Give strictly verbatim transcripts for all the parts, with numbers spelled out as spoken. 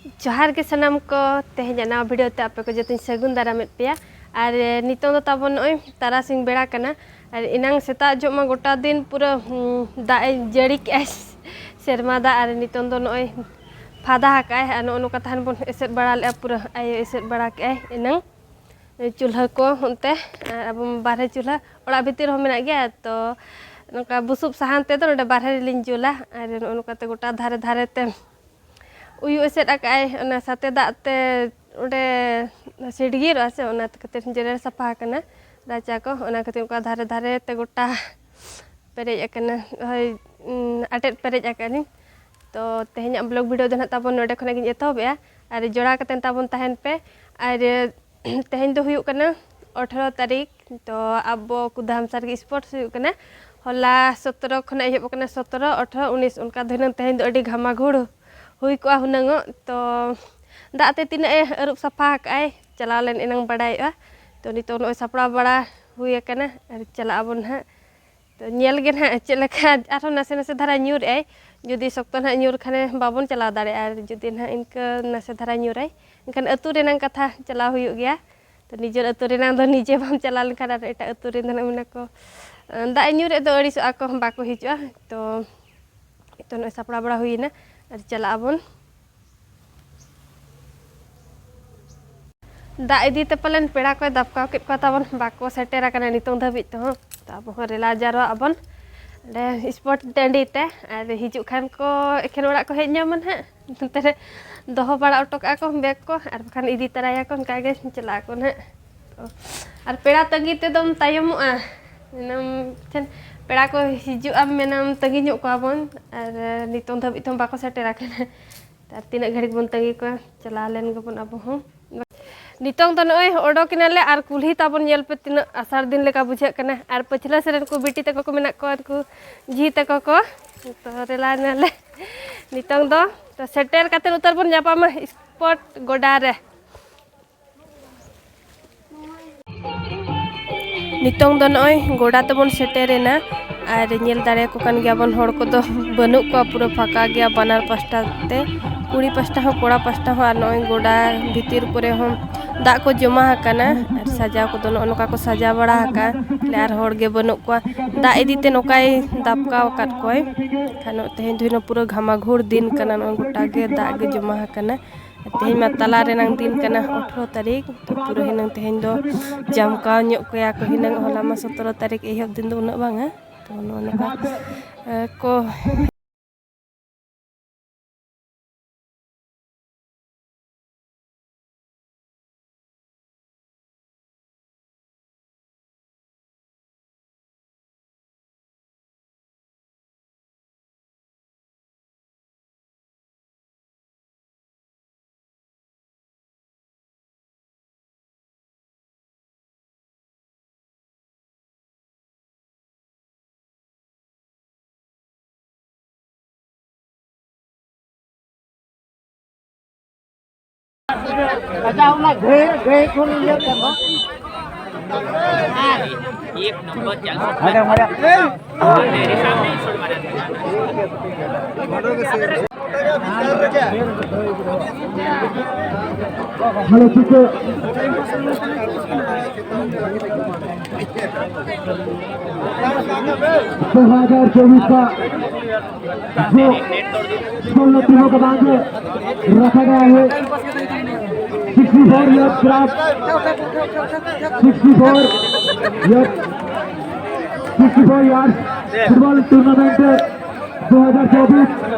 ᱡᱚᱦᱟᱨ ᱜᱮ ᱥᱟᱱᱟᱢ ᱠᱚ, ᱛᱮᱦᱮᱧᱟᱜ ᱱᱟᱣᱟ video ᱛᱮ ᱟᱯᱮ ᱠᱚ ᱡᱚᱛᱚᱧ ᱥᱟᱹᱜᱩᱱ ᱫᱟᱨᱟᱢᱮᱫ ᱯᱮᱭᱟ᱾ ᱟᱨ ᱱᱤᱛᱚᱝ ᱫᱚ ᱛᱟᱵᱚᱱ ᱱᱚᱜᱼᱚᱭ ᱛᱟᱨᱟᱥᱤᱧ ᱵᱮᱲᱟ ᱠᱟᱱᱟ᱾ ᱟᱨ ᱮᱱᱟᱝ ᱥᱮᱛᱟᱜ ᱡᱚᱜ ᱢᱟ ᱜᱚᱴᱟ ᱫᱤᱱ ᱯᱩᱨᱟᱹ, ᱦᱩᱸ, ᱫᱟᱜ ᱮ ᱡᱟᱹᱲᱤ ᱠᱮᱜᱼᱟᱭ, ᱥᱮᱨᱢᱟ ᱫᱟᱜ᱾ ᱟᱨ ᱱᱤᱛᱚᱝ ᱫᱚ ᱱᱚᱜᱼᱚᱭ ᱯᱷᱟᱫᱟ ᱟᱠᱟᱜᱼᱟᱭ᱾ ᱟᱨ ᱱᱚᱜᱼᱚ ᱱᱚᱝᱠᱟ ᱛᱟᱦᱮᱱ ᱵᱚᱱ ᱮᱥᱮᱫ ᱵᱟᱲᱟ ᱞᱮᱜᱼᱟ, ᱯᱩᱨᱟᱹ ᱟᱭᱳ ᱮᱥᱮᱫ ᱵᱟᱲᱟ ᱠᱮᱜᱼᱟᱭ ᱮᱱᱟᱝ᱾ ᱪᱩᱞᱦᱟᱹ ᱠᱚ ᱚᱱᱛᱮ, ᱟᱨ ᱟᱵᱚ ᱵᱟᱨᱦᱮ ᱪᱩᱞᱦᱟᱹ ᱚᱲᱟᱜ ᱵᱷᱤᱛᱤᱨ ᱨᱮᱦᱚᱸ ᱢᱮᱱᱟᱜ ᱜᱮᱭᱟ, ᱛᱚ ᱱᱚᱝᱠᱟ ᱵᱩᱥᱩᱵ ᱥᱟᱦᱟᱱ ᱛᱮᱫᱚ ᱱᱚᱰᱮ ᱵᱟᱨᱦᱮ ᱨᱮᱞᱤᱧ ᱡᱩᱞᱟ᱾ ᱟᱨ ᱱᱚᱜᱼᱚ ᱱᱚᱝᱠᱟᱛᱮ ᱜᱚᱴᱟ ᱫᱷᱟᱨᱮ ᱫᱷᱟᱨᱮ ᱛᱮ ᱩᱭᱩ ᱮᱥᱮᱫ ᱟᱠᱟᱫᱼᱟᱭ, ᱚᱱᱟ ᱥᱟᱛᱮ ᱫᱟᱜ ᱛᱮ ᱚᱸᱰᱮ ᱥᱤᱰᱜᱤᱨᱚᱜᱼᱟ ᱥᱮ, ᱚᱱᱟ ᱠᱷᱟᱹᱛᱤᱨ ᱡᱮᱨᱮᱲ ᱥᱟᱯᱷᱟ ᱟᱠᱟᱱᱟ ᱨᱟᱪᱟ ᱠᱚ, ᱚᱱᱟ ᱠᱷᱟᱹᱛᱤᱨ ᱚᱱᱠᱟ ᱫᱷᱟᱨᱮ ᱫᱷᱟᱨᱮ ᱛᱮ ᱜᱚᱴᱟ ᱯᱮᱨᱮᱡ ᱟᱠᱟᱱᱟ, ᱦᱳᱭ, ᱩᱸ, ᱟᱴᱮᱫ ᱯᱮᱨᱮᱡ ᱟᱠᱟᱫ ᱞᱤᱧ᱾ ᱛᱚ ᱛᱮᱦᱮᱧᱟᱜ vlog video ᱫᱚ ᱱᱟᱦᱟᱜ ᱛᱟᱵᱚᱱ ᱱᱚᱰᱮ ᱠᱷᱚᱱᱟᱜ ᱜᱤᱧ ᱮᱛᱚᱦᱚᱵᱮᱜᱼᱟ, ᱟᱨ ᱡᱚᱲᱟᱣ ᱠᱟᱛᱮᱫ ᱛᱟᱵᱚᱱ ᱛᱟᱦᱮᱱ ᱯᱮ᱾ ᱟᱨ ᱛᱮᱦᱮᱧ ᱫᱚ ᱦᱩᱭᱩᱜ ᱠᱟᱱᱟ ᱟᱴᱷᱨᱚ ᱛᱟᱹᱨᱤᱠᱷ, ᱛᱚ ᱟᱵᱚ ᱠᱩᱫᱟᱢ ᱥᱟᱨᱜᱮ sports ᱦᱩᱭᱩᱜ ᱠᱟᱱᱟ᱾ ᱦᱚᱞᱟ ᱥᱚᱛᱨᱚ ᱠᱷᱚᱱᱟᱜ ᱮᱦᱚᱵ ᱠᱟᱱᱟ, ᱥᱚᱛᱨᱚ, ᱟᱴᱷᱨᱚ, ᱩᱱᱤᱥ, ᱚᱱᱠᱟ ᱫᱷᱤᱱᱟᱹᱝ ᱛᱮᱦᱮᱧ ᱫᱚ ᱟᱹᱰᱤ ᱜᱷᱟᱢᱟᱜᱷᱩᱲ ᱦᱩᱭ ᱠᱚᱜᱼᱟ ᱦᱩᱱᱟᱹᱝᱚᱜ᱾ ᱛᱚ ᱫᱟᱜ ᱛᱮ ᱛᱤᱱᱟᱹᱜ ᱮ ᱟᱹᱨᱩᱵ ᱥᱟᱯᱷᱟ ᱟᱠᱟᱫᱼᱟᱭ, ᱪᱟᱞᱟᱣ ᱞᱮᱱ ᱮᱱᱟᱝ ᱵᱟᱲᱟᱭᱚᱜᱼᱟ᱾ ᱛᱚ ᱱᱤᱛᱚᱜ ᱱᱚᱜᱼᱚᱭ ᱥᱟᱯᱲᱟᱣ ᱵᱟᱲᱟ ᱦᱩᱭ ᱟᱠᱟᱱᱟ, ᱟᱨ ᱪᱟᱞᱟᱜ ᱟᱵᱚᱱ ᱱᱟᱦᱟᱜ᱾ ᱛᱚ ᱧᱮᱞ ᱜᱮ ᱱᱟᱦᱟᱜ ᱪᱮᱫ ᱞᱮᱠᱟ ᱟᱨᱦᱚᱸ ᱱᱟᱥᱮ ᱱᱟᱥᱮ ᱫᱷᱟᱨᱟ ᱧᱩᱨᱮᱜᱼᱟᱭ᱾ ᱡᱩᱫᱤ ᱥᱚᱠᱛᱚ ᱱᱟᱦᱟᱜ ᱧᱩᱨ ᱠᱷᱟᱱᱮ ᱵᱟᱵᱚᱱ ᱪᱟᱞᱟᱣ ᱫᱟᱲᱮᱭᱟᱜᱼᱟ, ᱟᱨ ᱡᱩᱫᱤ ᱱᱟᱦᱟᱜ ᱤᱱᱠᱟᱹ ᱱᱟᱥᱮ ᱫᱷᱟᱨᱟ ᱧᱩᱨᱟᱭ, ᱮᱱᱠᱷᱟᱱ ᱟᱹᱛᱩ ᱨᱮᱱᱟᱝ ᱠᱟᱛᱷᱟ ᱪᱟᱞᱟᱣ ᱦᱩᱭᱩᱜ ᱜᱮᱭᱟ᱾ ᱛᱚ ᱱᱤᱡᱮᱨ ᱟᱹᱛᱩ ᱨᱮᱱᱟᱝ ᱫᱚ ᱱᱤᱡᱮ ᱵᱟᱢ ᱪᱟᱞᱟᱣ ᱞᱮᱱᱠᱷᱟᱱ, ᱟᱨ ᱮᱴᱟᱜ ᱟᱹᱛᱩ ᱨᱮᱱ ᱫᱚ ᱱᱟᱦᱟᱜ ᱢᱮᱱᱟ ᱠᱚ, ᱫᱟᱜ ᱮ ᱧᱩᱨᱮᱫ ᱫᱚ ᱟᱹᱲᱤᱥᱚᱜᱼᱟ ᱠᱚ, ᱵᱟᱠᱚ ᱦᱤᱡᱩᱜᱼᱟ᱾ ᱛᱚ ᱱᱤᱛᱚᱜ ᱱᱚᱜᱼᱚᱭ ᱥᱟᱯᱲᱟᱣ ᱵᱟᱲᱟ ᱦᱩᱭᱮᱱᱟ, ᱟᱨ ᱪᱟᱞᱟᱜ ᱟᱵᱚᱱ᱾ ᱫᱟᱜ ᱤᱫᱤ ᱛᱮ ᱯᱟᱞᱮᱱ ᱯᱮᱲᱟ ᱠᱚᱭ ᱫᱟᱵᱠᱟᱣ ᱠᱮᱫ ᱠᱚᱣᱟ ᱛᱟᱵᱚᱱ, ᱵᱟᱠᱚ ᱥᱮᱴᱮᱨ ᱟᱠᱟᱱᱟ ᱱᱤᱛᱚᱝ ᱫᱷᱟᱹᱵᱤᱡ ᱛᱮᱦᱚᱸ᱾ ᱛᱚ ᱟᱵᱚ ᱦᱚᱸ ᱨᱮᱞᱟ ᱡᱟᱣᱨᱟᱜ ᱟᱵᱚᱱ, ᱚᱸᱰᱮ sports ᱴᱟᱺᱰᱤ ᱛᱮ᱾ ᱟᱨ ᱦᱤᱡᱩᱜ ᱠᱷᱟᱱ ᱠᱚ ᱮᱠᱷᱮᱱ ᱚᱲᱟᱜ ᱠᱚ ᱦᱮᱡ ᱧᱟᱢᱟ ᱱᱟᱦᱟᱜ, ᱱᱚᱛᱮ ᱨᱮ ᱫᱚᱦᱚ ᱵᱟᱲᱟ ᱦᱚᱴᱚ ᱠᱟᱜᱼᱟ ᱠᱚ bag ᱠᱚ, ᱟᱨ ᱵᱟᱠᱷᱟᱱ ᱤᱫᱤ ᱛᱟᱨᱟᱭᱟᱠᱚ, ᱚᱱᱠᱟ ᱜᱮ ᱪᱟᱞᱟᱜ ᱟᱠᱚ ᱱᱟᱦᱟᱜ᱾ ᱛᱚ ᱟᱨ ᱯᱮᱲᱟ ᱛᱟᱺᱜᱤ ᱛᱮᱫᱚᱢ ᱛᱟᱭᱚᱢᱚᱜᱼᱟ, ᱢᱮᱱᱟᱢ ᱴᱷᱮᱱ ᱯᱮᱲᱟ ᱠᱚ ᱦᱤᱡᱩᱜᱼᱟ, ᱢᱮᱱᱟᱢ ᱛᱟᱺᱜᱤ ᱧᱚᱜ ᱠᱚᱣᱟ ᱵᱚᱱ, ᱟᱨ ᱱᱤᱛᱚᱝ ᱫᱷᱟᱹᱵᱤᱡ ᱛᱮᱦᱚᱸ ᱵᱟᱠᱚ ᱥᱮᱴᱮᱨ ᱟᱠᱟᱱᱟ᱾ ᱟᱨ ᱛᱤᱱᱟᱹᱜ ᱜᱷᱟᱹᱲᱤᱡ ᱵᱚᱱ ᱛᱟᱺᱜᱤ ᱠᱚᱣᱟ, ᱪᱟᱞᱟᱣ ᱞᱮᱱ ᱜᱮᱵᱚᱱ ᱟᱵᱚ ᱦᱚᱸ᱾ ᱱᱤᱛᱚᱝ ᱫᱚ ᱱᱚᱜᱼᱚᱭ ᱚᱰᱚᱠ ᱮᱱᱟᱞᱮ, ᱟᱨ ᱠᱩᱞᱦᱤ ᱛᱟᱵᱚᱱ ᱧᱮᱞ ᱯᱮ ᱛᱤᱱᱟᱹᱜ ᱟᱥᱟᱲ ᱫᱤᱱ ᱞᱮᱠᱟ ᱵᱩᱡᱷᱟᱹᱜ ᱠᱟᱱᱟ᱾ ᱟᱨ ᱯᱟᱹᱪᱷᱞᱟᱹ ᱥᱮᱫ ᱨᱮᱱ ᱠᱚ ᱵᱤᱴᱤ ᱛᱟᱠᱚ ᱠᱚ ᱢᱮᱱᱟᱜ ᱠᱚᱣᱟ, ᱩᱱᱠᱩ ᱡᱷᱤ ᱛᱟᱠᱚ ᱠᱚ᱾ ᱛᱚ ᱨᱮᱞᱟ ᱮᱱᱟᱞᱮ ᱱᱤᱛᱚᱝ ᱫᱚ᱾ ᱛᱚ ᱥᱮᱴᱮᱨ ᱠᱟᱛᱮ ᱩᱛᱟᱹᱨ ᱵᱚᱱ ᱧᱟᱯᱟᱢᱟ sports ᱜᱚᱰᱟ ᱨᱮ᱾ ᱱᱤᱛᱚᱝ ᱫᱚ ᱱᱚᱜᱼᱚᱭ ᱜᱚᱰᱟ ᱛᱮᱵᱚᱱ ᱥᱮᱴᱮᱨᱮᱱᱟ, ᱟᱨ ᱧᱮᱞ ᱫᱟᱲᱮᱭᱟᱠᱚ ᱠᱟᱱ ᱜᱮᱭᱟᱵᱚᱱ, ᱦᱚᱲ ᱠᱚᱫᱚ ᱵᱟᱹᱱᱩᱜ ᱠᱚᱣᱟ, ᱯᱩᱨᱟᱹ ᱯᱷᱟᱸᱠᱟ ᱜᱮᱭᱟ ᱵᱟᱱᱟᱨ ᱯᱟᱥᱴᱟ ᱛᱮ, ᱠᱩᱲᱤ ᱯᱟᱥᱴᱟ ᱦᱚᱸ, ᱠᱚᱲᱟ ᱯᱟᱥᱴᱟ ᱦᱚᱸ᱾ ᱟᱨ ᱱᱚᱜᱼᱚᱭ ᱜᱚᱰᱟ ᱵᱷᱤᱛᱤᱨ ᱠᱚᱨᱮ ᱦᱚᱸ ᱫᱟᱜ ᱠᱚ ᱡᱚᱢᱟ ᱟᱠᱟᱱᱟ᱾ ᱟᱨ ᱥᱟᱡᱟᱣ ᱠᱚᱫᱚ ᱱᱚᱜᱼᱚ ᱱᱚᱝᱠᱟ ᱠᱚ ᱥᱟᱡᱟᱣ ᱵᱟᱲᱟ ᱟᱠᱟᱫᱼᱟ, ᱟᱨ ᱦᱚᱲ ᱜᱮ ᱵᱟᱹᱱᱩᱜ ᱠᱚᱣᱟ᱾ ᱫᱟᱜ ᱤᱫᱤᱛᱮ ᱱᱚᱝᱠᱟᱭ ᱫᱟᱯᱠᱟᱣ ᱟᱠᱟᱫ ᱠᱚᱣᱟᱭ᱾ ᱠᱷᱟᱱ ᱛᱮᱦᱮᱧ ᱫᱚ ᱦᱩᱭᱱᱟ ᱯᱩᱨᱟᱹ ᱜᱷᱟᱢᱟᱜᱷᱩᱲ ᱫᱤᱱ ᱠᱟᱱᱟ, ᱱᱚᱜᱼᱚᱭ ᱜᱚᱴᱟ ᱜᱮ ᱫᱟᱜ ᱜᱮ ᱡᱚᱢᱟ ᱟᱠᱟᱱᱟ᱾ ᱛᱮᱦᱮᱧ ᱢᱟ ᱛᱟᱞᱟ ᱨᱮᱱᱟᱝ ᱫᱤᱱ ᱠᱟᱱᱟ, ᱟᱴᱷᱨᱚ ᱛᱟᱹᱨᱤᱠᱷ᱾ ᱛᱚ, ᱯᱩᱨᱟᱹ ᱦᱤᱱᱟᱹᱝ ᱛᱮᱦᱮᱧ ᱫᱚ ᱡᱟᱢᱠᱟᱣ ᱧᱚᱜ ᱠᱚᱭᱟ ᱠᱚ ᱦᱤᱱᱟᱹᱝ᱾ ᱦᱚᱞᱟ ᱢᱟ ᱥᱚᱛᱨᱚ ᱛᱟᱹᱨᱤᱠᱷ, ᱮᱦᱚᱵ ᱫᱤᱱ ᱫᱚ ᱩᱱᱟᱹᱜ ᱵᱟᱝᱟ᱾ ᱛᱚ, ᱱᱚᱜᱼᱚ ᱱᱚᱝᱠᱟ, ᱮ, ᱠᱚ ᱟᱪᱪᱷᱟ, ᱚᱱᱟ ᱜᱟᱹᱭ, ᱜᱟᱹᱭ ᱠᱷᱚᱱ ᱤᱭᱟᱹ ᱠᱟᱱᱟ᱾ ᱢᱟᱰᱟᱝ, ᱢᱟᱰᱟᱝ᱾ ᱦᱮᱞᱳ, ᱴᱷᱤᱠ ᱜᱮᱭᱟ᱾ ᱫᱩ ᱦᱟᱡᱟᱨ ᱪᱚᱵᱵᱤᱥ ᱠᱟ ᱫᱚ ᱥᱠᱩᱞ ᱱᱚᱛᱤ ᱠᱚ ᱵᱟᱝ ᱨᱟᱠᱷᱟ ᱜᱮᱭᱟ ᱦᱮ sixty four year club sixty four year sixty four year football tournament ᱫᱩ ᱦᱟᱡᱟᱨ ᱪᱚᱵᱵᱤᱥ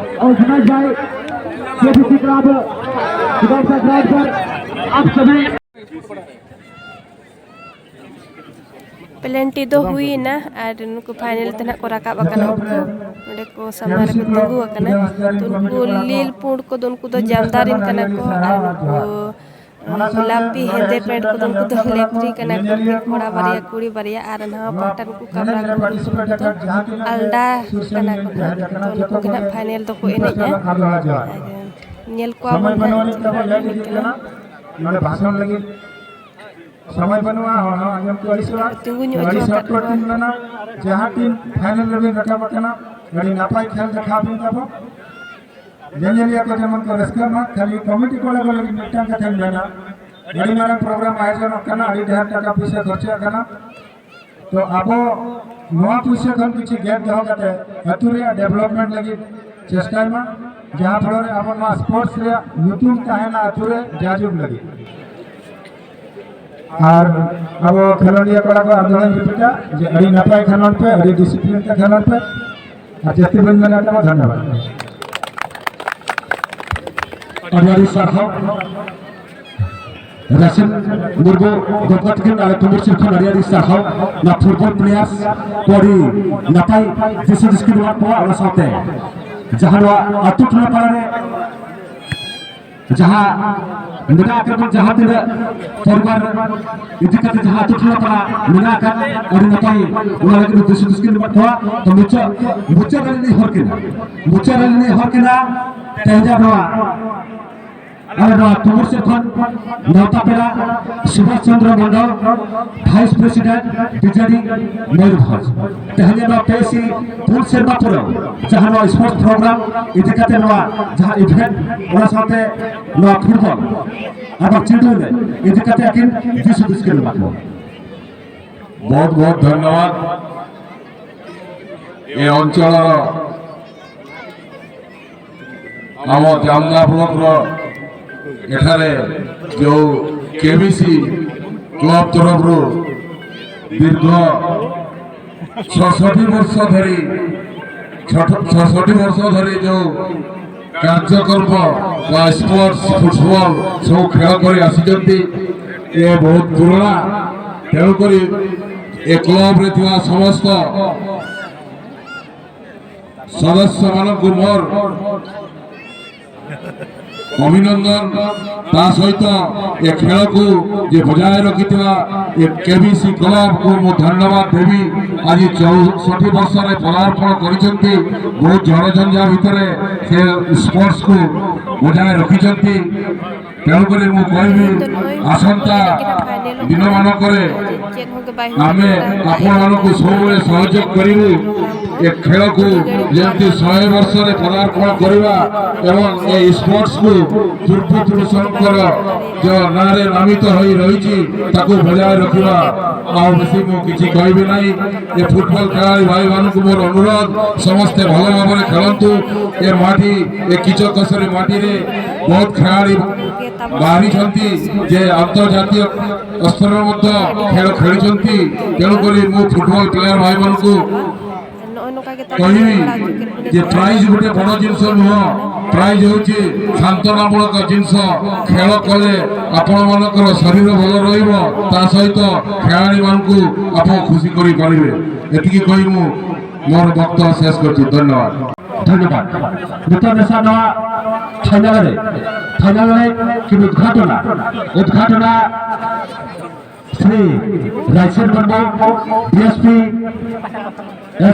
organized by K B C club Sudarsa club sir ᱟᱯ ᱥᱟᱵᱷᱤ ᱯᱮᱞᱮᱱᱴᱤ ᱫᱚ ᱦᱩᱭᱮᱱᱟ ᱟᱨ ᱱᱩᱠᱩ ᱯᱷᱟᱭᱱᱮᱞ ᱛᱮ ᱱᱟᱦᱟᱜ ᱠᱚ ᱨᱟᱠᱟᱵ ᱟᱠᱟᱱᱟ᱾ ᱩᱱᱠᱩ ᱱᱚᱸᱰᱮ ᱠᱚ ᱥᱟᱢᱱᱟ ᱨᱮᱠᱚ ᱛᱤᱸᱜᱩ ᱟᱠᱟᱱᱟ᱾ ᱛᱚ ᱩᱱᱠᱩ ᱞᱤᱞ ᱯᱩᱸᱰ ᱠᱚᱫᱚ ᱩᱱᱠᱩ ᱫᱚ ᱡᱟᱢᱫᱟᱨᱤᱱ ᱠᱟᱱᱟ ᱠᱚ ᱟᱨ ᱩᱱᱠᱩ ᱜᱳᱞᱟᱯᱤ ᱦᱮᱸᱫᱮ ᱯᱮᱱᱴ ᱠᱚᱫᱚ ᱩᱱᱠᱩ ᱫᱚ ᱞᱮᱯᱷᱨᱤ ᱠᱟᱱᱟ ᱠᱚ᱾ ᱠᱚᱲᱟ ᱵᱟᱨᱭᱟ, ᱠᱩᱲᱤ ᱵᱟᱨᱭᱟ ᱟᱨ ᱱᱟᱣᱟ ᱯᱟᱦᱴᱟ ᱱᱩᱠᱩ ᱠᱟᱢᱨᱟ ᱜᱷᱩᱴᱩ ᱥᱩᱨ ᱠᱚᱫᱚ ᱟᱞᱰᱟ ᱠᱟᱱᱟ ᱠᱚ ᱱᱟᱦᱟᱜ᱾ ᱛᱚ ᱱᱩᱠᱩ ᱜᱮ ᱱᱟᱦᱟᱜ ᱯᱷᱟᱭᱱᱮᱞ ᱫᱚᱠᱚ ᱮᱱᱮᱡᱼᱟ᱾ ᱟᱨ ᱧᱮᱞ ᱠᱚᱣᱟ ᱵᱚᱱ ᱱᱟᱦᱟᱜ ᱪᱮᱫ ᱞᱮᱠᱟ ᱠᱚ ᱮᱱᱮᱡ ᱠᱟᱱᱟ᱾ ᱱᱚᱰᱮ ᱵᱷᱟᱥᱚᱱ ᱞᱟᱹᱜᱤᱫ ᱥᱚᱢᱚᱭ ᱵᱟᱹᱱᱩᱜᱼᱟ, ᱦᱚᱲ ᱦᱚᱸ ᱟᱸᱡᱚᱢ ᱠᱚ ᱟᱹᱲᱤᱥᱚᱜᱼᱟ᱾ ᱛᱤᱸᱜᱩ ᱧᱚᱜ ᱟᱹᱰᱤ ᱦᱚᱪᱚ ᱥᱚᱠᱛᱚ ᱟᱠᱟᱫ ᱴᱤᱢ ᱢᱮᱱᱟᱜᱼᱟ᱾ ᱡᱟᱦᱟᱸ ᱴᱤᱢ ᱯᱷᱟᱭᱱᱮᱞ ᱨᱮᱵᱤᱱ ᱨᱟᱠᱟᱵ ᱟᱠᱟᱱᱟ, ᱟᱹᱰᱤ ᱱᱟᱯᱟᱭ ᱠᱷᱮᱞ ᱫᱮᱠᱷᱟᱣ ᱵᱤᱱ ᱛᱟᱵᱚ᱾ ᱧᱮᱧᱮᱞᱤᱭᱟᱹ ᱠᱚ ᱡᱮᱢᱚᱱ ᱠᱚ ᱨᱟᱹᱥᱠᱟᱹᱜ ᱢᱟ᱾ ᱠᱷᱟᱹᱞᱤ ᱠᱚᱢᱤᱴᱤ ᱠᱚᱲᱟ ᱠᱚ ᱞᱟᱹᱜᱤᱫ ᱢᱤᱫᱴᱟᱝ ᱠᱟᱛᱷᱟᱧ ᱢᱮᱱᱟ, ᱟᱹᱰᱤ ᱢᱟᱨᱟᱝ ᱯᱨᱳᱜᱨᱟᱢ ᱟᱭᱳᱡᱚᱱᱚᱜ ᱠᱟᱱᱟ, ᱟᱹᱰᱤ ᱰᱷᱮᱨ ᱴᱟᱠᱟ ᱯᱩᱭᱥᱟᱹ ᱠᱷᱚᱨᱪᱟᱜ ᱠᱟᱱᱟ᱾ ᱛᱚ ᱟᱵᱚ ᱱᱚᱣᱟ ᱯᱩᱭᱥᱟᱹ ᱠᱷᱚᱱ ᱠᱤᱪᱷᱩ ᱜᱮᱯ ᱫᱚᱦᱚ ᱠᱟᱛᱮ ᱟᱹᱛᱩ ᱨᱮᱭᱟᱜ ᱰᱮᱵᱷᱞᱚᱯᱢᱮᱱᱴ ᱞᱟᱹᱜᱤᱫ ᱪᱮᱥᱴᱟᱭ ᱢᱟ, ᱡᱟᱦᱟᱸ ᱯᱷᱚᱞᱚ ᱨᱮ ᱟᱵᱚ ᱱᱚᱣᱟ ᱥᱯᱳᱨᱴᱥ ᱨᱮᱭᱟᱜ ᱧᱩᱛᱩᱢ ᱛᱟᱦᱮᱱᱟ ᱟᱹᱛᱩ ᱨᱮ ᱡᱟᱭᱡᱩᱜᱽ ᱞᱟᱹᱜᱤᱫ᱾ ᱟᱨ ᱟᱵᱚ ᱠᱷᱮᱞᱳᱰᱤᱭᱟᱹ ᱠᱚᱲᱟ ᱠᱚ ᱟᱨ ᱫᱚᱦᱲᱟᱧ ᱨᱤᱯᱤᱴᱟ ᱡᱮ ᱟᱹᱰᱤ ᱱᱟᱯᱟᱭ ᱠᱷᱮᱞᱳᱰ ᱯᱮ, ᱟᱹᱰᱤ ᱰᱤᱥᱤᱯᱞᱤᱱ ᱛᱮ ᱠᱷᱮᱞᱳᱰ ᱯᱮ᱾ ᱟᱨ ᱡᱟᱹᱥᱛᱤ ᱵᱟᱹᱧ ᱢᱮᱱᱟ, ᱛᱟᱢᱟ ᱫᱷᱚᱱᱭᱚᱵᱟᱫ᱾ ᱟᱹᱰᱤ ᱟᱹᱰᱤ ᱥᱟᱨᱦᱟᱣ᱾ ᱨᱟᱥᱮᱱ ᱢᱩᱨᱢᱩ ᱜᱚᱢᱠᱮ ᱛᱟᱹᱠᱤᱱ ᱟᱞᱮ ᱠᱩᱢᱩᱨᱥᱤ ᱠᱷᱚᱱ ᱟᱹᱰᱤ ᱟᱹᱰᱤ ᱥᱟᱨᱦᱟᱣ᱾ ᱱᱚᱣᱟ ᱯᱷᱩᱴᱵᱚᱞ ᱯᱞᱮᱭᱟᱨᱥ ᱠᱚ ᱟᱹᱰᱤ ᱱᱟᱯᱟᱭ ᱫᱤᱥ ᱦᱩᱫᱤᱥ ᱠᱤᱱ ᱮᱢᱟᱜ ᱠᱚᱣᱟ᱾ ᱚᱱᱟ ᱥᱟᱶᱛᱮ ᱡᱟᱦᱟᱸ ᱱᱚᱣᱟ ᱟᱹᱛᱩ ᱴᱚᱞᱟ ᱯᱟᱲᱟ ᱨᱮ ᱡᱟᱦᱟᱸ ᱢᱮᱱᱟᱜ ᱟᱠᱟᱫ ᱵᱚᱱ, ᱡᱟᱦᱟᱸ ᱛᱤᱱᱟᱹᱜ ᱯᱚᱨᱤᱵᱟᱨ ᱤᱫᱤ ᱠᱟᱛᱮ ᱡᱟᱦᱟᱸ ᱟᱹᱛᱩ ᱴᱚᱞᱟ ᱯᱟᱲᱟ ᱢᱮᱱᱟᱜ ᱟᱠᱟᱫ, ᱟᱹᱰᱤ ᱱᱟᱯᱟᱭ ᱚᱱᱟ ᱞᱟᱹᱜᱤᱫ ᱫᱤᱥ ᱦᱩᱫᱤᱥ ᱠᱤᱱ ᱮᱢᱟᱜ ᱠᱚᱣᱟ᱾ ᱛᱚ ᱢᱩᱪᱟᱹᱫ, ᱢᱩᱪᱟᱹᱫ ᱨᱮ ᱞᱤᱧ ᱦᱚᱨ ᱠᱤᱱᱟ, ᱢᱩᱪᱟᱹᱫ ᱨᱮ ᱞᱤᱧ ᱦᱚᱨ ᱠᱤᱱᱟ᱾ ᱛᱮᱦᱮᱧ ᱱᱚᱣᱟ ᱟᱞᱮ ᱱᱚᱣᱟ ᱠᱩᱢᱩᱨ ᱥᱮᱫ ᱠᱷᱚᱱ ᱱᱮᱣᱛᱟ ᱯᱮᱲᱟ ᱥᱩᱵᱷᱟᱥ ᱪᱚᱱᱫᱨᱚ ᱢᱚᱱᱰᱚᱞ, ᱵᱷᱟᱭᱤᱥ ᱯᱨᱮᱥᱤᱰᱮᱱᱴ, ᱵᱤᱡᱮᱰᱤ ᱢᱚᱭᱩᱨᱵᱷᱚᱸᱡᱽ᱾ ᱛᱮᱦᱮᱧ ᱱᱚᱣᱟ ᱯᱮ ᱥᱤ ᱯᱩᱱ ᱥᱮᱨᱢᱟ ᱯᱚᱨᱮ ᱡᱟᱦᱟᱸ ᱱᱚᱣᱟ ᱥᱯᱳᱨᱴᱥ ᱯᱨᱳᱜᱨᱟᱢ ᱤᱫᱤ ᱠᱟᱛᱮ, ᱱᱚᱣᱟ ᱡᱟᱦᱟᱸ ᱤᱵᱷᱮᱱᱴ, ᱚᱱᱟ ᱥᱟᱶᱛᱮ ᱱᱚᱣᱟ ᱯᱷᱩᱴᱵᱚᱞ ᱟᱨ ᱵᱟᱝ ᱪᱤᱸᱰᱩ ᱮᱱᱮᱡ ᱤᱫᱤ ᱠᱟᱛᱮ ᱟᱹᱠᱤᱱ ᱫᱤᱥ ᱦᱩᱫᱤᱥ ᱠᱤᱱ ᱮᱢᱟ ᱠᱚᱣᱟ᱾ ବହୁତ ବହୁତ ଧନ୍ୟବାଦ। ଏ ଅଞ୍ଚଳର ଆମ ଜାମୁଙ୍ଗା ବ୍ଲକର ଏଠାରେ ଯେଉଁ କେବିସି କ୍ଲବ ତରଫରୁ ଦୀର୍ଘ ଛଷଠି ବର୍ଷ ଧରି, ଛଠ-, ଛଷଠି ବର୍ଷ ଧରି ଯେଉଁ କାର୍ଯ୍ୟକ୍ରମ ବା ସ୍ପୋର୍ଟସ, ଫୁଟବଲ ସବୁ ଖେଳ କରି ଆସିଛନ୍ତି, ଏ ବହୁତ ପୁରୁଣା। ତେଣୁକରି ଏ କ୍ଲବରେ ଥିବା ସମସ୍ତ ସଦସ୍ୟମାନଙ୍କୁ ମୋର ଅଭିନନ୍ଦନ। ତା ସହିତ ଏ ଖେଳକୁ ଯେ ବଜାୟ ରଖିଥିବା ଏ କେବିସି କ୍ଲବକୁ ମୁଁ ଧନ୍ୟବାଦ ଦେବି। ଆଜି ଚଉଷଠି ବର୍ଷରେ ପଦାର୍ପଣ କରିଛନ୍ତି, ବହୁତ ଝଡ଼ଝଞ୍ଜା ଭିତରେ ସେ ସ୍ପୋର୍ଟସକୁ ବଜାୟ ରଖିଛନ୍ତି। ତେଣୁକରି ମୁଁ କହିବି, ଆସନ୍ତା ଦିନମାନଙ୍କରେ ଆମେ ଆପଣମାନଙ୍କୁ ସବୁବେଳେ ସହଯୋଗ କରିବୁ। ଏ ଖେଳକୁ ଯେମିତି ଶହେ ବର୍ଷରେ ପଦାର୍ପଣ କରିବା ଏବଂ ଏ ସ୍ପୋର୍ଟସକୁ ପୂର୍ବପୁରୁଷଙ୍କର ଯେଉଁ ନାଁରେ ନାମିତ ହୋଇ ରହିଛି, ତାକୁ ବଜାୟ ରଖିବା। ଆଉ ବେଶୀ ମୁଁ କିଛି କହିବି ନାହିଁ। ଏ ଫୁଟବଲ ଖେଳାଳି ଭାଇମାନଙ୍କୁ ମୋର ଅନୁରୋଧ, ସମସ୍ତେ ଭଲ ଭାବରେ ଖେଳନ୍ତୁ। ଏ ମାଟି, ଏ କିଚକସରେ ମାଟିରେ ବହୁତ ଖେଳାଳି ବାହାରିଛନ୍ତି ଯେ ଆନ୍ତର୍ଜାତୀୟ ସ୍ତରରେ ମଧ୍ୟ ଖେଳ ଖେଳିଛନ୍ତି। ତେଣୁକରି ମୁଁ ଫୁଟବଲ ପ୍ଲେୟାର ଭାଇମାନଙ୍କୁ କହିବି ଯେ ପ୍ରାଇଜ ଗୋଟେ ବଡ଼ ଜିନିଷ ନୁହଁ। ପ୍ରାଇଜ ହେଉଛି ସାନ୍ତ୍ୱନାମୂଳକ ଜିନିଷ। ଖେଳ କଲେ ଆପଣମାନଙ୍କର ଶରୀର ଭଲ ରହିବ, ତା ସହିତ ଖେଳାଳିମାନଙ୍କୁ ଆପଣ ଖୁସି କରିପାରିବେ। ଏତିକି କହି ମୁଁ ମୋର ବକ୍ତବ୍ୟ ଶେଷ କରୁଛି। ଧନ୍ୟବାଦ। ଧନ୍ୟବାଦ। ନୂତନ ଦେଶ ନୂଆ ଫାଇନାଲରେ, ଫାଇନାଲରେ କି ଉଦ୍ଘାଟନା, ଉଦ୍ଘାଟନା Shri Raisen Murmu, DSP,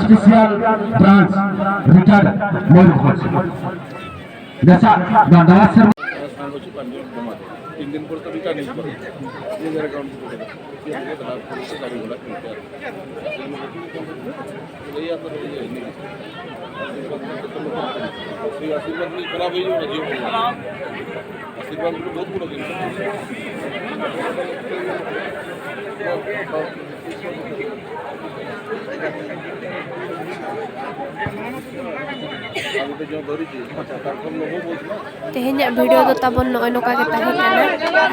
special branch, retired, Mayurbhanj. ଦେଶା, ନୂଆ ସେର୍ମା। ତିନି ଦିନ ପରେ ତ ରିଟର୍ନ ହେଇଯିବ। ଯିଏ ଯାହାର ଆକାଉଣ୍ଟ ପକେଇଦେବ। ସିଏ ଆଣିବ, ତା ବାପା ସେ ଗାଡ଼ି ଘୋଡ଼ା କିଣିକି ଆଣିବ। ଏଇ ଆସର ଇଏ ହେଇନି। ସେଇ ଆଶୀର୍ବାଦ ବି ଖରାପ ହେଇଯିବ ନା, ଝିଅ ଭଲ। ଆଶୀର୍ବାଦ ଗୋଟେ ବହୁତ ବଡ଼ ଜିନିଷ। ଆଉ ଗୋଟେ ଯେଉଁ ଧରିଛି, ତାର କମ୍ ଲୋଭ ବହୁତ ନା। ᱛᱮᱦᱮᱧᱟᱜ ᱵᱷᱤᱰᱤᱭᱳ ᱫᱚ ᱛᱟᱵᱚᱱ ᱱᱚᱜᱼᱚᱭ ᱱᱚᱝᱠᱟ ᱜᱮ ᱛᱟᱦᱮᱸ ᱠᱟᱱᱟ᱾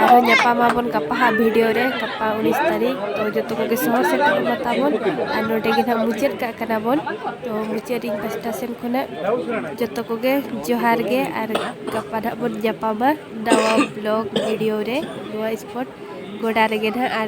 ᱟᱨᱦᱚᱸ ᱧᱟᱯᱟᱢ ᱟᱵᱚᱱ ᱜᱟᱯᱟ ᱦᱟᱸᱜ ᱵᱷᱤᱰᱤᱭᱳ ᱨᱮ, ᱜᱟᱯᱟ ᱩᱱᱤᱥ ᱛᱟᱹᱨᱤᱠᱷ᱾ ᱛᱚ ᱡᱚᱛᱚ ᱠᱚᱜᱮ ᱥᱚᱦᱚᱨ ᱥᱮᱴᱮᱨᱚᱜ ᱢᱟ ᱛᱟᱵᱚᱱ᱾ ᱟᱨ ᱱᱚᱰᱮ ᱜᱮ ᱱᱟᱦᱟᱜ ᱢᱩᱪᱟᱹᱫ ᱠᱟᱜ ᱠᱟᱱᱟ ᱵᱚᱱ᱾ ᱛᱚ ᱢᱩᱪᱟᱹᱫ ᱤᱧ ᱯᱟᱥᱴᱟ ᱥᱮᱱ ᱠᱷᱚᱱᱟᱜ ᱡᱚᱛᱚ ᱠᱚᱜᱮ ᱡᱚᱦᱟᱨ ᱜᱮ, ᱟᱨ ᱜᱟᱯᱟ ᱱᱟᱦᱟᱜ ᱵᱚᱱ ᱧᱟᱯᱟᱢᱟ ᱱᱟᱣᱟ ᱵᱞᱚᱜ ᱵᱷᱤᱰᱤᱭᱳ ᱨᱮ, ᱱᱚᱣᱟ ᱥᱯᱳᱨᱴ ᱜᱚᱰᱟ ᱨᱮᱜᱮ ᱱᱟᱦᱟᱜ᱾ ᱟᱨ